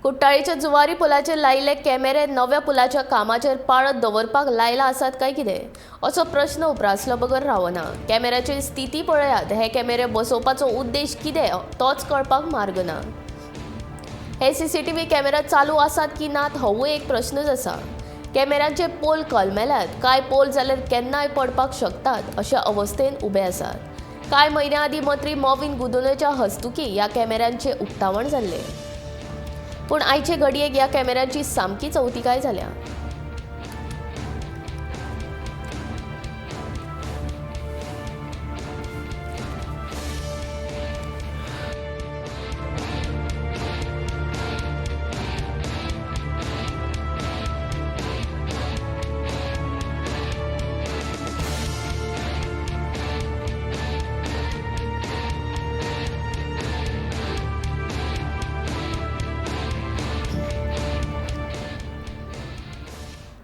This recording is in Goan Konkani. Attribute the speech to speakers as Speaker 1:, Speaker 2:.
Speaker 1: कुट्टाळेच्या जुवारी पुलाचेर लायिल्ले कॅमेरे नव्या पुलाच्या कामाचेर पाळत दवरपाक लायला आसात काय कितें असो प्रश्न उप्रासलो बगर रावना. कॅमेऱ्याची स्थिती पळयात. हे कॅमेरे बसोवपाचो उद्देश कितें तोच कळपाक मार्ग ना. हे सीसीटीव्ही कॅमेरा चालू आसात की नात होवूय एक प्रश्नच आसा. कॅमेऱ्यांचे पोल कलमेल्यात, कांय पोल जाल्यार केन्नाय पडपाक शकतात अशा अवस्थेन उबे आसात. कांय म्हयन्यां आदीं मंत्री मॉविन गुदिन्होच्या हस्तुकीं ह्या कॅमेऱ्यांचें उक्तावण जाल्लें, पूण आयचे घडयेक ह्या कॅमेऱ्यांची सामकी चवतिकाय जाल्या.